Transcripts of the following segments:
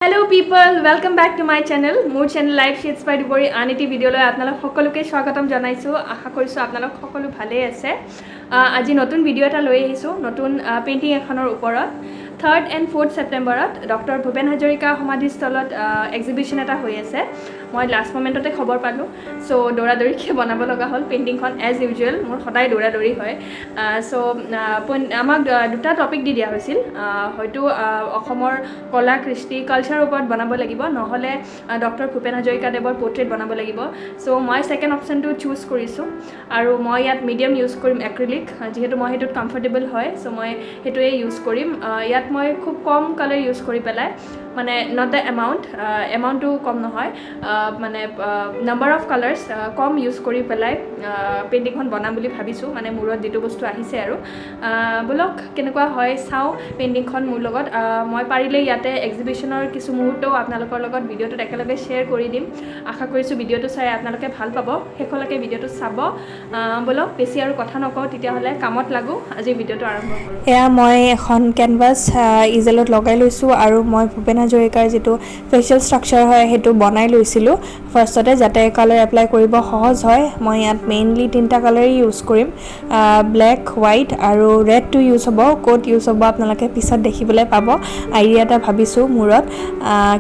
Hello people, welcome back to my channel. মোৰ channel live shades বাই দুবৰি আন এটি ভিডিঅ'লৈ আপোনালোক সকলোকে স্বাগতম জনাইছোঁ। আশা কৰিছোঁ আপোনালোক সকলো ভালেই আছে। আজি নতুন ভিডিঅ' এটা লৈ আহিছোঁ, নতুন পেইণ্টিং এখনৰ ওপৰত। থাৰ্ড এণ্ড ফ'ৰ্থ ছেপ্টেম্বৰত ডক্টৰ ভূপেন হাজৰিকা সমাধিস্থলত এক্সিবিশ্যন এটা হৈ আছে। মই লাষ্ট মমেণ্টতে খবৰ পালোঁ, চ' দৌৰা দৌৰিকৈ বনাব লগা হ'ল পেইণ্টিংখন। এজ ইউজুৱেল, মোৰ সদায় দৌৰা দৌৰি হয়। চ' আমাক দুটা টপিক দি দিয়া হৈছিল, হয়তো অসমৰ কলা কৃষ্টি কালচাৰৰ ওপৰত বনাব লাগিব, নহ'লে ডক্টৰ ভূপেন হাজৰিকাদেৱৰ পৰ্ট্ৰেইট বনাব লাগিব। চ' মই ছেকেণ্ড অপশ্যনটো চুজ কৰিছোঁ আৰু মই ইয়াত মিডিয়াম ইউজ কৰিম এক্ৰিলিক, যিহেতু মই সেইটোত কমফৰ্টেবল হয়। চ' মই সেইটোৱে ইউজ কৰিম। ইয়াত মই খুব কম কালাৰ ইউজ কৰি পেলাই, মানে not the amount, এমাউণ্টটো কম নহয়, মানে নাম্বাৰ অফ কালাৰ্ছ কম ইউজ কৰি পেলাই পেইণ্টিংখন বনাম বুলি ভাবিছোঁ, মানে মূৰত যিটো বস্তু আহিছে। আৰু ব'লক, কেনেকুৱা হয় চাওঁ পেইণ্টিংখন মোৰ লগত। মই পাৰিলে ইয়াতে এক্সিবিশ্যনৰ কিছু মুহূৰ্তও আপোনালোকৰ লগত ভিডিঅ'টোত একেলগে শ্বেয়াৰ কৰি দিম। আশা কৰিছোঁ ভিডিঅ'টো চাই আপোনালোকে ভাল পাব। শেষলৈকে ভিডিঅ'টো চাব। ব'লক, বেছি আৰু কথা নকওঁ, তেতিয়াহ'লে কামত লাগোঁ। আজি ভিডিঅ'টো আৰম্ভ কৰোঁ। এয়া মই এখন কেনভাছ ইজেলত লগাই লৈছোঁ আৰু মই ভূপেন হাজৰিকাৰ যিটো ফেচিয়েল ষ্ট্ৰাকচাৰ হয়, সেইটো বনাই লৈছিলোঁ ফাৰ্ষ্টতে, যাতে কালাৰ এপ্লাই কৰিব সহজ হয়। মই ইয়াত মেইনলি তিনিটা কালাৰেই ইউজ কৰিম, ব্লেক, হোৱাইট আৰু ৰেডটো ইউজ হ'ব। ক'ত ইউজ হ'ব আপোনালোকে পিছত দেখিবলৈ পাব। আইডিয়া এটা ভাবিছোঁ মূৰত,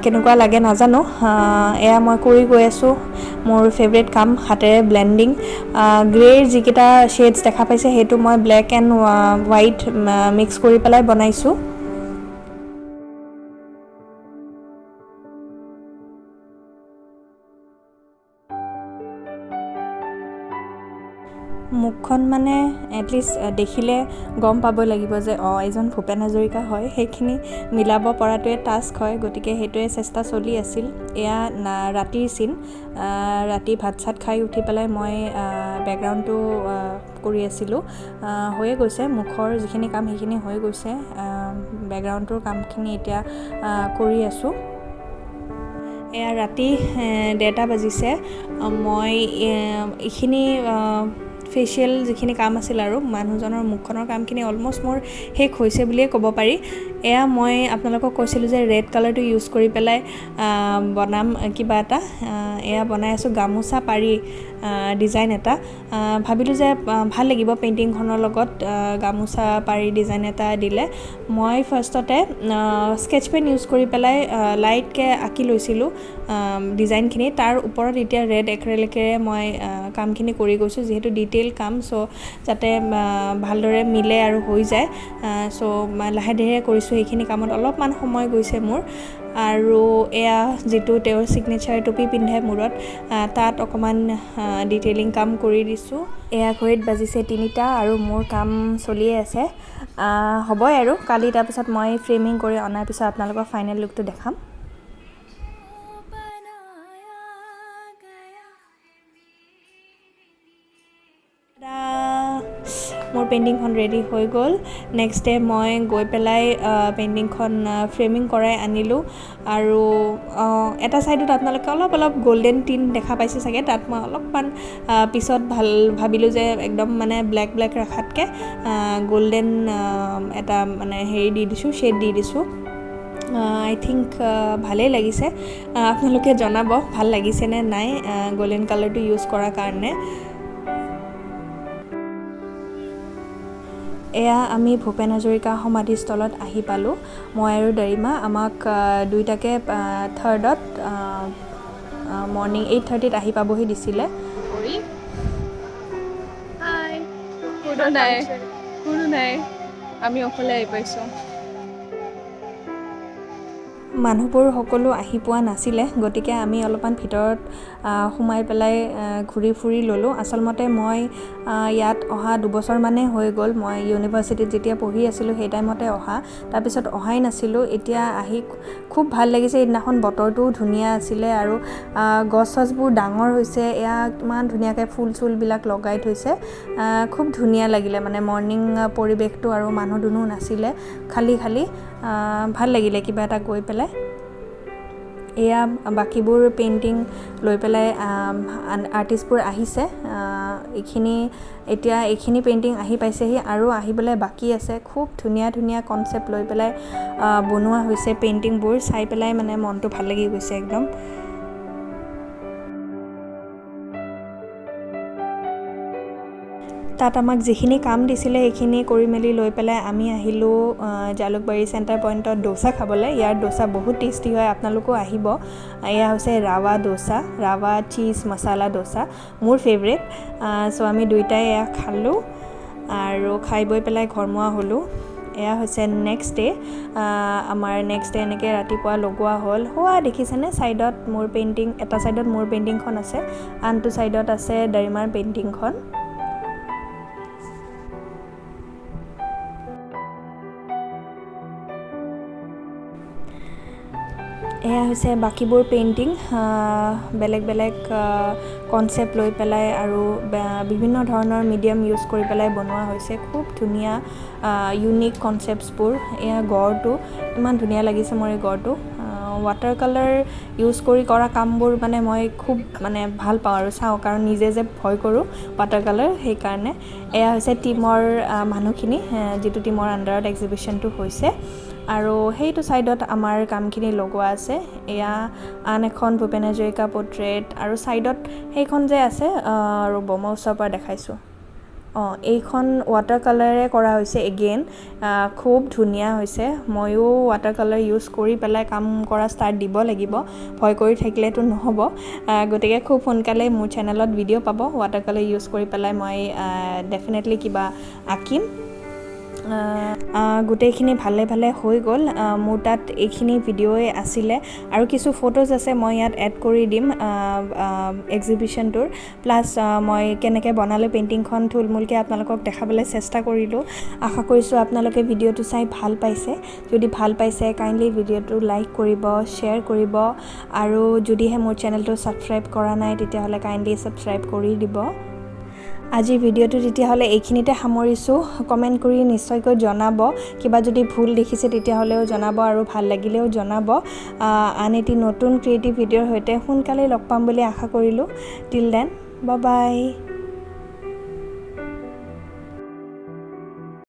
কেনেকুৱা লাগে নাজানো। এয়া মই কৰি গৈ আছোঁ মোৰ ফেভৰেট কাম, হাতেৰে ব্লেণ্ডিং। গ্ৰে'ৰ যিকেইটা শ্বেডছ দেখা পাইছে, সেইটো মই ব্লেক এণ্ড হোৱাইট মিক্স কৰি পেলাই বনাইছোঁ। মুখখন মানে এটলিষ্ট দেখিলে গম পাব লাগিব যে অঁ, এইজন ভূপেন হাজৰিকা হয়। সেইখিনি মিলাব পৰাটোৱে টাস্ক হয়, গতিকে সেইটোৱে চেষ্টা চলি আছিল। এয়া ৰাতিৰ চিন। ৰাতি ভাত চাত খাই উঠি পেলাই মই বেকগ্ৰাউণ্ডটো কৰি আছিলোঁ। হৈয়ে গৈছে, মুখৰ যিখিনি কাম সেইখিনি হৈ গৈছে। বেকগ্ৰাউণ্ডটোৰ কামখিনি এতিয়া কৰি আছোঁ। এয়া ৰাতি 1:30 বাজিছে। মই এইখিনি ফেচিয়েল যিখিনি কাম আছিল আৰু মানুহজনৰ মুখখনৰ কামখিনি অলমষ্ট মোৰ শেষ হৈছে বুলিয়ে ক'ব পাৰি। এয়া মই আপোনালোকক কৈছিলোঁ যে ৰেড কালাৰটো ইউজ কৰি পেলাই বনাম কিবা এটা। এয়া বনাই আছোঁ গামোচা পাৰি ডিজাইন এটা। ভাবিলোঁ যে ভাল লাগিব পেইণ্টিংখনৰ লগত গামোচা পাৰি ডিজাইন এটা দিলে। মই ফাৰ্ষ্টতে স্কেটছ পেন ইউজ কৰি পেলাই লাইটকৈ আঁকি লৈছিলোঁ ডিজাইনখিনি। তাৰ ওপৰত এতিয়া ৰেড এক্ৰেলিকেৰে মই কামখিনি কৰি গৈছোঁ, যিহেতু ডিটেইল কাম, চ' যাতে ভালদৰে মিলে আৰু হৈ যায়। চ' লাহে ধীৰে কৰিছোঁ। সেইখিনি কামত অলপমান সময় গৈছে মোৰ। আৰু এয়া যিটো তেওঁৰ ছিগনেচাৰ টুপি পিন্ধে মূৰত, তাত অকণমান ডিটেইলিং কাম কৰি দিছোঁ। এয়া ঘড়ীত বাজিছে 3টা আৰু মোৰ কাম চলিয়ে আছে। হ'বই আৰু কালি তাৰপিছত মই ফ্ৰেমিং কৰি অনাৰ পিছত আপোনালোকৰ ফাইনেল লুকটো দেখাম। মোৰ পেইণ্টিংখন ৰেডি হৈ গ'ল। নেক্সট ডে মই গৈ পেলাই পেইণ্টিংখন ফ্ৰেমিং কৰাই আনিলোঁ। আৰু এটা ছাইডত আপোনালোকে অলপ অলপ গল্ডেন টিন দেখা পাইছে চাগে, তাত মই অলপমান পিছত ভাল ভাবিলোঁ যে একদম মানে ব্লেক ব্লেক ৰখাতকৈ গল্ডেন এটা মানে হেৰি দি দিছোঁ, শ্বেড দি দিছোঁ। আই থিংক ভালেই লাগিছে। আপোনালোকে জনাব ভাল লাগিছেনে নাই গল্ডেন কালাৰটো ইউজ কৰাৰ কাৰণে। এয়া আমি ভূপেন হাজৰিকা সমাধিস্থলত আহি পালোঁ, মই আৰু দৰিমা। আমাক দুইটাকে থাৰ্ডত মৰ্ণিং 8:30ত আহি পাবহি দিছিলে। কোনো নাই, কোনো নাই, আমি অকলে আহি পাইছোঁ। মানুহবোৰ সকলো আহি পোৱা নাছিলে, গতিকে আমি অলপমান ভিতৰত সোমাই পেলাই ঘূৰি ফুৰি ল'লোঁ। আচলমতে মই ইয়াত অহা দুবছৰমানেই হৈ গ'ল। মই ইউনিভাৰ্চিটিত যেতিয়া পঢ়ি আছিলোঁ, সেই টাইমতে অহা, তাৰপিছত অহাই নাছিলোঁ। এতিয়া আহি খুব ভাল লাগিছে। সেইদিনাখন বতৰটোও ধুনীয়া আছিলে আৰু গছ চছবোৰ ডাঙৰ হৈছে। এয়া ইমান ধুনীয়াকৈ ফুল চুলবিলাক লগাই থৈছে। খুব ধুনীয়া লাগিলে মানে মৰ্ণিং পৰিৱেশটো আৰু মানুহ দুনুহ নাছিলে, খালী খালী, ভাল লাগিলে কিবা এটা গৈ পেলাই। এয়া বাকীবোৰ পেইণ্টিং লৈ পেলাই আৰ্টিষ্টবোৰ আহিছে। এইখিনি এতিয়া এইখিনি পেইণ্টিং আহি পাইছেহি আৰু আহিবলৈ বাকী আছে। খুব ধুনীয়া ধুনীয়া কনচেপ্ট লৈ পেলাই বনোৱা হৈছে পেইণ্টিংবোৰ, চাই পেলাই মানে মনটো ভাল লাগি গৈছে একদম। তাত আমাক যিখিনি কাম দিছিলে সেইখিনি কৰি মেলি লৈ পেলাই আমি আহিলোঁ জালুকবাৰী চেণ্টাৰ পইণ্টত দোচা খাবলৈ। ইয়াৰ দোচা বহুত টেষ্টি হয়, আপোনালোকো আহিব। এয়া হৈছে ৰাৱা দোচা, ৰাৱা চীজ মছালা দোচা, মোৰ ফেভৰেট। চ' আমি দুয়োটাই এয়া খালোঁ আৰু খাই বৈ পেলাই ঘৰমুৱা হ'লোঁ। এয়া হৈছে নেক্সট ডে'। আমাৰ নেক্সট ডে' এনেকৈ ৰাতিপুৱা লগোৱা হ'ল। হোৱা দেখিছেনে ছাইডত মোৰ পেইণ্টিং, এটা ছাইডত মোৰ পেইণ্টিংখন আছে, আনটো ছাইডত আছে দৰিমাৰ পেইণ্টিংখন। এয়া হৈছে বাকীবোৰ পেইণ্টিং, বেলেগ বেলেগ কনচেপ্ট লৈ পেলাই আৰু বিভিন্ন ধৰণৰ মিডিয়াম ইউজ কৰি পেলাই বনোৱা হৈছে। খুব ধুনীয়া ইউনিক কনচেপ্টছবোৰ। এয়া গড়টো ইমান ধুনীয়া লাগিছে মোৰ এই গড়টো। ৱাটাৰ কালাৰ ইউজ কৰি কৰা কামবোৰ মানে মই খুব মানে ভাল পাওঁ আৰু চাওঁ, কাৰণ নিজে যে ভয় কৰোঁ ৱাটাৰ কালাৰ, সেইকাৰণে। এয়া হৈছে টীমৰ মানুহখিনি, যিটো টীমৰ আণ্ডাৰত এক্সিবিশ্যনটো হৈছে। আৰু সেইটো ছাইডত আমাৰ কামখিনি লগোৱা আছে। এয়া আন এখন ভূপেন হাজৰিকা পৰ্ট্ৰেইট আৰু ছাইডত সেইখন যে আছে, ৰ'ব মই ওচৰৰ পৰা দেখাইছোঁ। অঁ, এইখন ৱাটাৰ কালাৰেৰে কৰা হৈছে এগেইন, খুব ধুনীয়া হৈছে। ময়ো ৱাটাৰ কালাৰ ইউজ কৰি পেলাই কাম কৰা ষ্টাৰ্ট দিব লাগিব, ভয় কৰি থাকিলেতো নহ'ব। গতিকে খুব সোনকালে মোৰ চেনেলত ভিডিঅ' পাব, ৱাটাৰ কালাৰ ইউজ কৰি পেলাই মই ডেফিনেটলি কিবা আঁকিম। গোটেইখিনি ভালে ভালে হৈ গ'ল। মোৰ তাত এইখিনি ভিডিঅ'ই আছিলে আৰু কিছু ফটোজ আছে, মই ইয়াত এড কৰি দিম এক্সিবিশ্যনটোৰ। প্লাছ মই কেনেকৈ বনালোঁ পেইণ্টিংখন থুলমূলকৈ আপোনালোকক দেখাবলৈ চেষ্টা কৰিলোঁ। আশা কৰিছোঁ আপোনালোকে ভিডিঅ'টো চাই ভাল পাইছে। যদি ভাল পাইছে কাইণ্ডলি ভিডিঅ'টো লাইক কৰিব, শ্বেয়াৰ কৰিব আৰু যদিহে মোৰ চেনেলটো ছাবস্ক্ৰাইব কৰা নাই তেতিয়াহ'লে কাইণ্ডলি ছাবস্ক্ৰাইব কৰি দিব। আজিৰ ভিডিঅ'টো তেতিয়াহ'লে এইখিনিতে সামৰিছোঁ। কমেণ্ট কৰি নিশ্চয়কৈ জনাব, কিবা যদি ভুল দেখিছে তেতিয়াহ'লেও জনাব আৰু ভাল লাগিলেও জনাব। আন এটি নতুন ক্ৰিয়েটিভ ভিডিঅ'ৰ সৈতে সোনকালেই লগ পাম বুলি আশা কৰিলোঁ। Till then, bye bye.